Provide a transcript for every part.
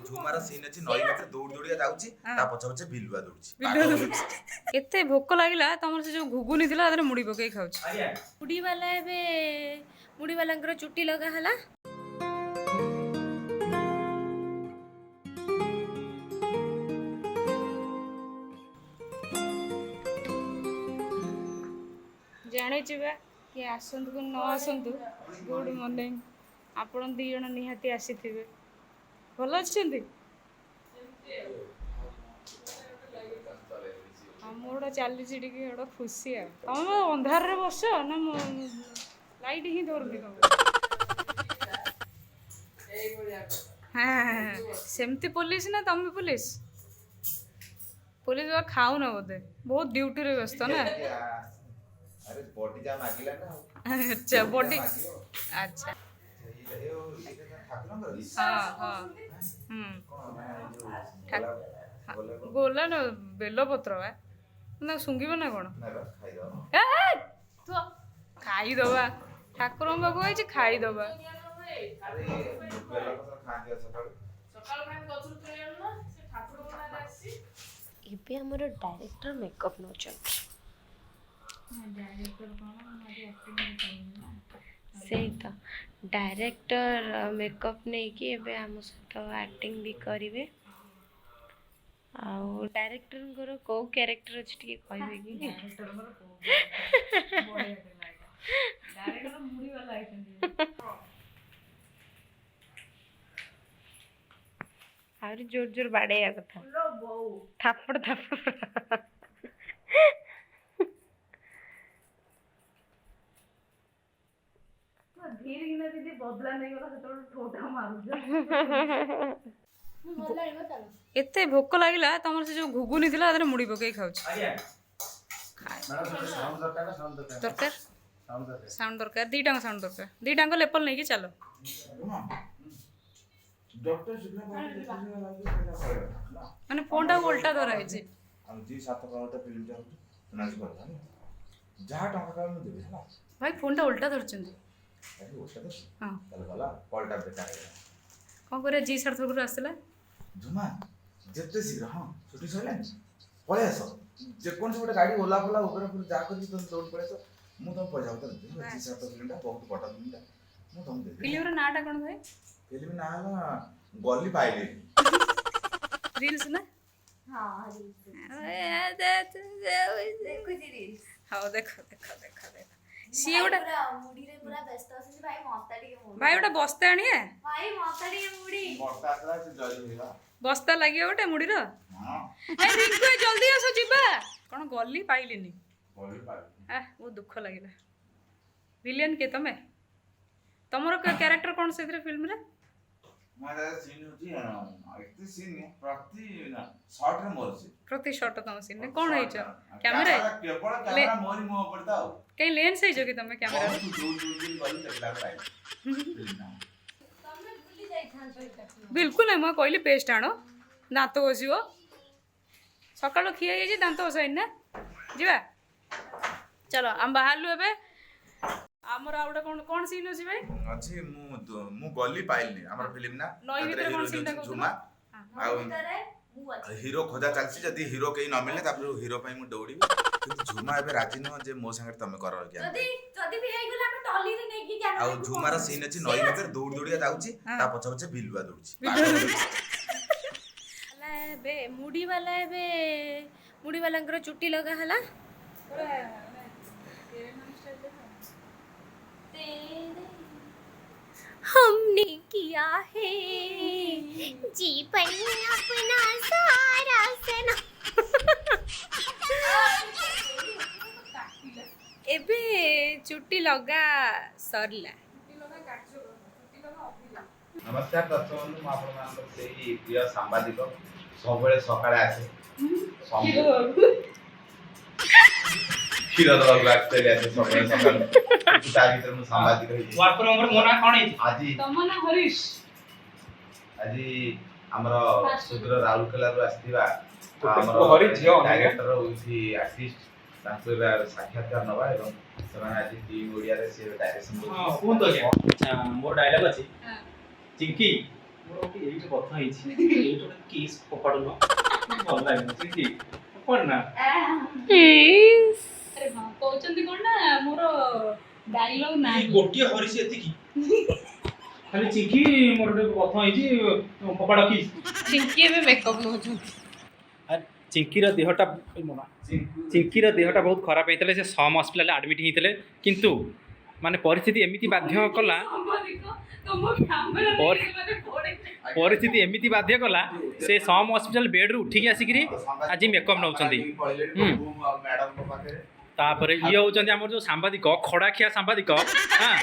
ଝୁମାର scene ଅଛି, ନଈ ଭିତରେ ଦୌଡ଼ି ଦୌଡ଼ିକା ଯାଉଛି, ତା ପଛେ ପଛେ ବିଲୁଆ ଦୌଡୁଛି। ଏତେ ଭୋକ ଲାଗିଲା, ତମର ସେ ଯୋଉ ଘୁଗୁନି ଥିଲା ତାଦେହରେ ମୁଢି ପକେଇ ଖାଉଛି। ମୁଢ଼ିବାଲା ଏବେ, ମୁଢ଼ିବାଲାଙ୍କର ଚୁଟି ଲଗା ହେଲା। ଜାଣିଛି ବା, କିଏ ଆସନ୍ତୁ କି ନ ଆସନ୍ତୁ। ଗୁଡ୍ ମର୍ଣ୍ଣିଂ, ଆପଣ ଦି ଜଣ ନିହାତି ଆସିଥିବେ। ଭଲ ଅଛନ୍ତି? ହଁ, ମୁଁ ଗୋଟେ ଚାଲିଛି ଟିକେ ଗୋଟେ ଖୁସି। ଆଉ ତମେ ଅନ୍ଧାରରେ ବସ ନା, ମୁଁ ଲାଇଟ୍ ହିଁ ଧରୁନି ତମକୁ। ହଁ, ସେମିତି ପୋଲିସ ନା ତମେ ପୋଲିସ? ପୋଲିସ ବା ଖାଉନ ବୋଧେ, ବହୁତ ଡ୍ୟୁଟିରେ ବ୍ୟସ୍ତ ନା? ଆରେ ବଡି ଯା ମାଗିଲା ନା ଆଉ। ଆଚ୍ଛା, ବଡି। ଆଚ୍ଛା। ଠାକୁରଙ୍କର ହଁ ହଁ, କଣ? ଗୋଲା ନା ବେଲପତ୍ର ବା ନା ଶୁଙ୍ଘିବ ନା କଣ? ଖାଇଦବା। ତୁ ଖାଇଦବା, ଠାକୁରଙ୍କ ପାଖକୁ ହେଇଛି, ଖାଇଦବା। ବେଲପତ୍ର ଖାଆନ୍ତି ସକାଳୁ। ଏବେ ଆମର ଡାଇରେକ୍ଟର ମେକଅପ୍ ନେଉଛନ୍ତି। ସେଇ ତ ଡାଇରେକ୍ଟର ମେକଅପ୍ ନେଇକି ଏବେ ଆମ ସହିତ ଆକ୍ଟିଂ ବି କରିବେ। ଆଉ ଡାଇରେକ୍ଟରଙ୍କର କୋଉ କ୍ୟାରେକ୍ଟର ଅଛି ଟିକେ କହିବେ କି? ଡାଇରେକ୍ଟର ମୁଢି ବାଲା ହେଇଛନ୍ତି। ଆହୁରି ଜୋର ଜୋର ବାଡ଼େଇବା କଥା, ଥାପଡ଼ ଥାପଡ଼। ଧୀରେ କିନା ଦିଦି ବଦଲା ନେଇଗଲା ସେତେବେଳେ ଠୋଠା ମାରୁଛ। ଏତେ ଭୋକ ଲାଗିଲା, ତମର ସେ ଯୋଉ ଘୁଗୁନି ଥିଲା ତାଦେହରେ ମୁଢି ପକେଇ ଖାଉଛି। ଦରକାର ସାଉଣ୍ଡ ଦରକାର, ଦିଟାଙ୍କ ସାଉଣ୍ଡ ଦରକାର, ଦିଟାଙ୍କ ଲେପଲ ନେଇକି ଚାଲ। ମାନେ ଫୋନଟା ଓଲଟା ଧରା ହେଇଛି। ଆଉ ଜି ସାତ ଗୋଟେ ଫିଲ୍ମଟା ହଉଛି, ଯାହା ଟଙ୍କା କହିବେ ମୁଁ ଦେବି, ହେଲା? ଭାଇ, ଫୋନଟା ଓଲଟା ଧରିଛନ୍ତି। ଓଲଟା ଧରିଛି? ହଁ। ତାହେଲେ ଗଲା, କଲଟା ବେକାର ହେଇଗଲା। କ'ଣ କରିବା, ଜି ସାର୍ଥକରୁ ଆସିଲା। ଝୁମା, ଯେତେ ଶୀଘ୍ର, ହଁ, ଛୁଟି ସରିଲାଣି, ପଳେଇ ଆସ। ଯେକୌଣସି ଗୋଟେ ଗାଡ଼ି, ଓଲା ଫୋଲା, ଉବେର ଫୁବେର ଯାହା କରିକି ତମେ ଦୌଡ଼ି ପଳେଇ ଆସ। ମୁଁ ତମ ପଇସା ପତ୍ର ଦେବି। ଜି ସାର୍ଥକ ଫିଲ୍ମଟା ବହୁତ ବଡ଼ ଫିଲ୍ମଟା, ମୁଁ ତମକୁ ଦେବି। ଫିଲ୍ମର ନାଁଟା କ'ଣ ଭାଇ? ଫିଲ୍ମ ନାଁ ହେଲା ଗଲି ପାଇଲି। ରିଲ୍ସ ନା? ଦେଖୁଛି ରିଲ୍ସ। ହଉ, ଦେଖ ଦେଖ ଦେଖ ଦେଖ, ସିଏ ଗୋଟେ ମୁଢିରେ ପୁରା ବ୍ୟସ୍ତ ଅଛନ୍ତି। ଭାଇ, ମତେ ଟିକେ ମୁଢି। ଭାଇ, ଗୋଟେ ବସ୍ତା ଆଣିବା। ଭାଇ, ମତେ ଟିକେ ମୁଢି। ବର୍ଷା ଆସିଲା, ସେ ଜରି ହେଇଗଲା। ବସ୍ତା ଲାଗିବ ଗୋଟେ ମୁଢିର। ହଁ। ଏ ରିଙ୍କୁ ଭାଇ, ଜଲ୍ଦି ଆସ, ଯିବା। କ'ଣ ଗଲି ପାଇଲିନି? ଗଲି ପାଇଲି। ଆহ, ବହୁତ ଦୁଃଖ ଲାଗିଲା। ଭିଲିଆନ କିଏ ତମେ? ତମର କ୍ୟାରେକ୍ଟର କ'ଣ ସେଥିରେ ଫିଲ୍ମରେ? ମୋ ସିନ୍ ହେଉଛି, ଏତେ ସିନ୍, ପ୍ରତି ସର୍ଟରେ ମୋର ସିନ୍। ପ୍ରତି ସର୍ଟ ତମ ସିନ୍। କ'ଣ ହେଇଛ କ୍ୟାମେରା? କେବଳ କ୍ୟାମେରା ମୋରି ମୁହଁ ଉପରେ ତ ଆଉ। କାଇଁ, ଲେନ୍ସ ହେଇଛ କି ତମେ କ୍ୟାମେରା? ବହୁତ ଦୌଡ଼ି ଦୌଡ଼ି ଗଲି, ଦେଖିଲା ପାଇଲି ଫିଲ୍ମଟା। ତମେ ଭୁଲି ଯାଇଥାନ୍ତ ଏଇଟାକୁ। ବିଲକୁଲ ନାହିଁ। ମୁଁ କହିଲି ପେଷ୍ଟ ଆଣ, ଦାନ୍ତ ଘଷିବ। ସକାଳୁ ଖିଆ ହେଇଯାଇଛି, ଦାନ୍ତ ଘଷାଇନି ନା। ଯିବା, ଚାଲ, ଆମେ ବାହାରିଲୁ ଏବେ। ଆମର ଆଉ ଗୋଟେ କ'ଣ କ'ଣ ସିନ୍ ଅଛି ଭାଇ? ଅଛି, ମୁଁ ଗଲି ପାଇଲିନି ଆମର ଫିଲ୍ମ ନା। ନଈ ଭିତରେ କ'ଣ ସିନ୍ ଟା କହୁଥିଲ? ଝୁମା ଆଉ ଭିତରେ ମୁଁ ଅଛି। ହିରୋ ଖୋଜା ଚାଲିଛି। ଯଦି ହିରୋ କେହି ନ ମିଳିଲେ, ତାପରେ ହିରୋ ପାଇଁ ମୁଁ ଦୌଡ଼ିବି। କିନ୍ତୁ ଝୁମା ଏବେ ରାଜି ନୁହଁ ଯେ ମୋ ସାଙ୍ଗରେ ତମେ କର ଜ୍ଞାନ। ଯଦି ବି ହେଇଗଲା, ଆମେ ଟଲିରେ ନେଇକି ଆଉ କ୍ୟାମେରାକୁ। ଝୁମାର ସିନ୍ ଅଛି, ନଈ ଭିତରେ ଦୌଡ଼ି ଦୌଡ଼ିକା ଯାଉଛି, ତା ପଛେ ପଛେ ବିଲୁଆ ଦୌଡୁଛି। ହେଲା ଏବେ ମୁଢ଼ିବାଲା, ଏବେ ମୁଢ଼ିବାଲାଙ୍କର ଚୁଟି ଲଗା ହେଲା। हमने किया है जीवन अपना सारा सना। ଏବେ ଚୁଟି ଲଗା ସରିଲା। ନମସ୍କାର ଦର୍ଶକ ବନ୍ଧୁ, ମୁଁ ଆପଣମାନଙ୍କର ସେଇ ପ୍ରିୟ ସାମ୍ବାଦିକ, ସବୁବେଳେ ସକାଳେ ଆସେ କ୍ଷୀର ଦେବାକୁ। ଆକ୍ଚୁଆଲି ଆସେ ସବୁବେଳେ ସକାଳୁ, କିନ୍ତୁ ତା ଭିତରେ ମୁଁ ସାମ୍ବାଦିକ ହେଇଛି। ୱାର୍କର ମୋ ନାଁ କଣ ହେଇଛି? ଆଜି ତମ ନା ହରିଶ। ଆଜି ଆମର ସୁଦୂର ରାଉରକେଲାରୁ ଆସିଥିବା ଆମର ହରି ଝିଅ ଅନେକ। ଡାଇରେକ୍ଟର ୱିଥ୍ ଆର୍ଟିଷ୍ଟ, ତାଙ୍କୁ ଏବେ ସାକ୍ଷାତକାର ନେବା ଏବଂ ସେମାନେ ଆଜି ଟିମ୍ ଓଡ଼ିଆରେ ସେ ଡାଇରେକ୍ସନ ହଁ, କୁହନ୍ତୁ ଆଜ୍ଞା। ଆଚ୍ଛା, ମୋର ଡାଇଲଗ ଅଛି, ଚିଙ୍କି ମୋର ଗୋଟେ ଏଇଠି କଥା ହେଇଛି, ଏଇଠି ଗୋଟେ କିସ୍ ଫୋପାଡୁନ, ଭଲ ଲାଗୁନି। ଚିଙ୍କି, କଣ ନା? ଆରେ ହଁ, କହୁଛନ୍ତି କଣ ନା ମୋର ଡାଇଲଗ ନାହିଁ। ଗୋଟିଏ ହରିସି ଏତିକି ଖାଲି। ଚିଙ୍କି, ମୋର ଗୋଟେ କଥା ହେଇଛି, ଫୋପାଡ଼ କିସ୍। ଚିଙ୍କି ଏବେ ମେକଅପ୍ ନେଉଛନ୍ତି। ଚିଙ୍କିର ଦେହଟା, ଏଇ ମୋ ମା। ଚିଙ୍କିର ଦେହଟା ବହୁତ ଖରାପ ହେଇଥିଲା। ସେ ସମ୍ ହସ୍ପିଟାଲରେ ଆଡ଼ମିଟ୍ ହେଇଥିଲେ, କିନ୍ତୁ ମାନେ ପରିସ୍ଥିତି ଏମିତି ବାଧ୍ୟ କଲା। ତମ କ୍ୟାମେରା ପରିସ୍ଥିତି ଏମିତି ବାଧ୍ୟ କଲା, ସେ ସମ୍ ହସ୍ପିଟାଲ ବେଡ୍ରୁ ଉଠିକି ଆସିକିରି ଆଜି ମେକଅପ୍ ନେଉଛନ୍ତି। ମ୍ୟାଡମଙ୍କ ପାଖରେ। ତାପରେ ଇଏ ହେଉଛନ୍ତି ଆମର ଯୋଉ ସାମ୍ବାଦିକ, ଖଡ଼ାଖିଆ ସାମ୍ବାଦିକ। ହଁ,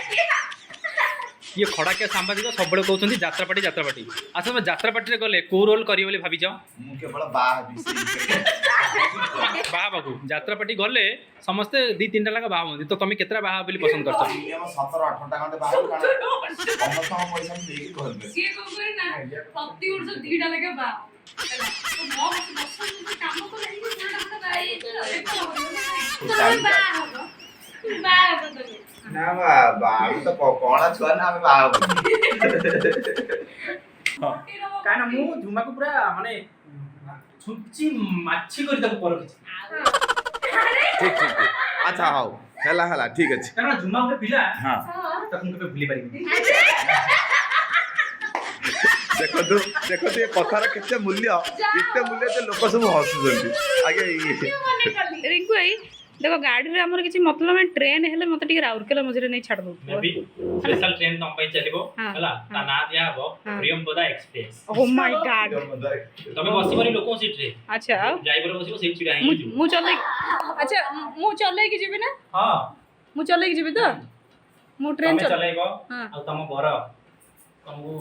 ଇଏ ଖଡ଼ାଖିଆ ସାମ୍ବାଦିକ, ସବୁବେଳେ କହୁଛନ୍ତି ଯାତ୍ରା ପାର୍ଟି, ଯାତ୍ରା ପାର୍ଟି। ଆଚ୍ଛା, ତମେ ଯାତ୍ରା ପାର୍ଟିରେ ଗଲେ କୋଉ ରୋଲ୍ କରିବ ବୋଲି ଭାବିଛ? ମୁଁ କେବଳ ବାହା ହେବି। ବାହା ହେବାକୁ। ଯାତ୍ରା ପାର୍ଟି ଗଲେ ସମସ୍ତେ ଦି ତିନିଟା ଲେଖା ବାହା ହୁଅନ୍ତି, ତ ତମେ କେତେଟା ବାହା ହେବ ବୋଲି ପସନ୍ଦ କରୁଛ? ମିନିମମ୍ 17-18ଟା ଖଣ୍ଡେ ବାହା ହେବି, କାରଣ ସମସ୍ତଙ୍କ ପଇସା ମୁଁ ଦେଇକି ଘରକୁ ଆସିବି। ସିଏ କଣ କରେ ନା, ପ୍ରତିବର୍ଷ ଦିଟା ଲେଖା ବାହା ହେଲା ତ 9 ବର୍ଷ, 10 ବର୍ଷ କାମ କଲେ ଏଇ ଦିଟା ଖଣ୍ଡେ ବାହା ହେଇଯାଇଥିଲା। ଚାରି ବାହା ହବ, ବାହା ହବ ତମେ। ନା, ଆମେ ତ କଅଁଳା ଛୁଆ ନା, ଆମେ ବାହା ହବୁ। କାହିଁକିନା ମୁଁ ଝୁମାକୁ ପୁରା ମାନେ ଛୁଞ୍ଚି ମାଛି କରି ତାକୁ ପରଖିଛି। ଠିକ ଠିକ ଠିକ, ଆଚ୍ଛା ହଉ, ହେଲା ହେଲା, ଠିକ ଅଛି। କାରଣ ଝୁମା ଗୋଟେ ପିଲା, ତାକୁ ମୁଁ କେବେ ଭୁଲି ପାରିବିନି। ଦେଖନ୍ତୁ ଦେଖନ୍ତୁ, ଏ କଥାର କେତେ ମୂଲ୍ୟ, କେତେ ମୂଲ୍ୟ ଯେ ଲୋକ ସବୁ ହସୁଛନ୍ତି ଆଜ୍ଞା। ରିଙ୍କୁ ଭାଇ, ଦେଖ, ଗାଡ଼ିରେ ଆମର କିଛି ମତଲବ ନାହିଁ। ଟ୍ରେନ୍ ହେଲେ ମତେ ଟିକେ ରାଉରକେଲା ମଝିରେ ନେଇ ଛାଡ଼ି ଦଉଥିବ। ମେବି ସ୍ପେଶାଲ ଟ୍ରେନ ତମ ପାଇଁ ଚାଲିବ। ହେଲା, ତା ନାଁ ଦିଆହବ ପ୍ରିୟମ୍ବଦା ଏକ୍ସପ୍ରେସ। ଓ ମାଇ ଗଡ୍! ତମେ ବସିବନି ଲୋକଙ୍କ ସିଟରେ। ଆଚ୍ଛା, ଆଉ? ଡ୍ରାଇଭର ବସିବ, ସେଇ ଛିଡା ମୁଁ ହେଇକି ଯିବ। ମୁଁ ଚଲେଇକି, ଆଚ୍ଛା, ମୁଁ ଚଲେଇକି ଯିବି ନା? ହଁ। ମୁଁ ଚଲେଇକି ଯିବି ତ? ମୁଁ ଟ୍ରେନ୍ ତମେ ଚଲେ ଚଲେଇବ। ହଁ। ଆଉ ତମ ବର ତମକୁ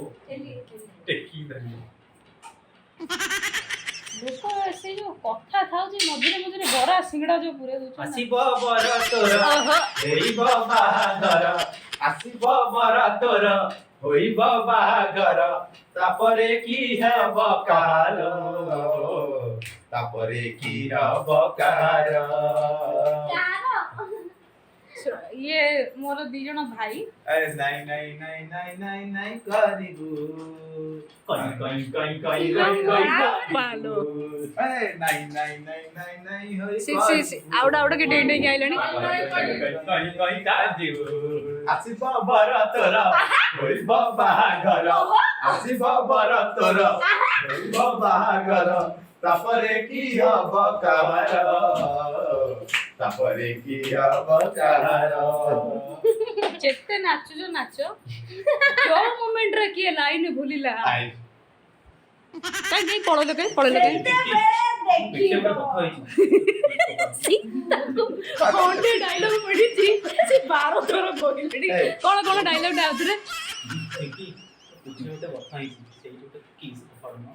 ଟେକି ଧରିବ। ଲୋକ ସେ ଯୋଉ କଥା ଥାଉଛି, ମଝିରେ ମଝିରେ ବରା ସିଙ୍ଗଡ଼ା ଯୋଉ ପୁରେଇ ଦଉଛନ୍ତି ନା। ଆସିବ ବର ତୋର, ଓହୋ। ହୋଇବ ବାହାଘର। ଆସିବ ବର ତୋର, ହୋଇବ ବାହାଘର, ତାପରେ କି ହେବ କାହାର? ତାପରେ କି ହେବ କାହାର? ଇଏ ମୋର ଦି ଜଣ ଭାଇ। ଆରେ ନାଇଁ ନାଇଁ ନାଇଁ ନାଇଁ ନାଇଁ ନାଇଁ କରିବୁ। କଇଁ କଇଁ କଇଁ କଇଁ କଇଁ କଇଁ। ବାଲୋ। ଆରେ ନାଇଁ ନାଇଁ ନାଇଁ ନାଇଁ ନାଇଁ ହୋଇ। ସି ସି ସି, ଆଉ ଗୋଟେ, ଆଉ ଗୋଟେ, ଡେଇଁ ଡେଇଁକି ଆଇଲାଣି। କଇଁ କଇଁ କଇଁ କାନ୍ଦିବୁ। ଆସିବ ବର ତୋର, ହୋଇବ ବାହାଘର। ଆସିବ ବର ତୋର, ହୋଇବ ବାହାଘର, ତାପରେ କି ହବ କାହାର? ତାପରେ କି ହବ କାହାର? ଯେତେ ନାଚୁଛ ନାଚ, ଯୋଉ ମୋମେଣ୍ଟରେ କିଏ ଲାଇନ ଭୁଲିଲା, କାଇଁ କାଇଁ ପଳେଇଲେ, କାଇଁ ପଳେଇଲେ, କାଇଁ? ଦେଖିବା, କଥା ହେଇଛି। ତାକୁ ଖଣ୍ଡେ ଡାଇଲଗ ମିଳିଛି, ସେ 12 ଥର କହିଲେଣି। କଣ କଣ ଡାଇଲଗ ଟା ଆଉଥରେ? ଦେଖି, ପୁଛେ ଗୋଟେ କଥା ହେଇଛି, ସେଇଠି ଗୋଟେ କିସ୍ ଫୋପାଡୁନ।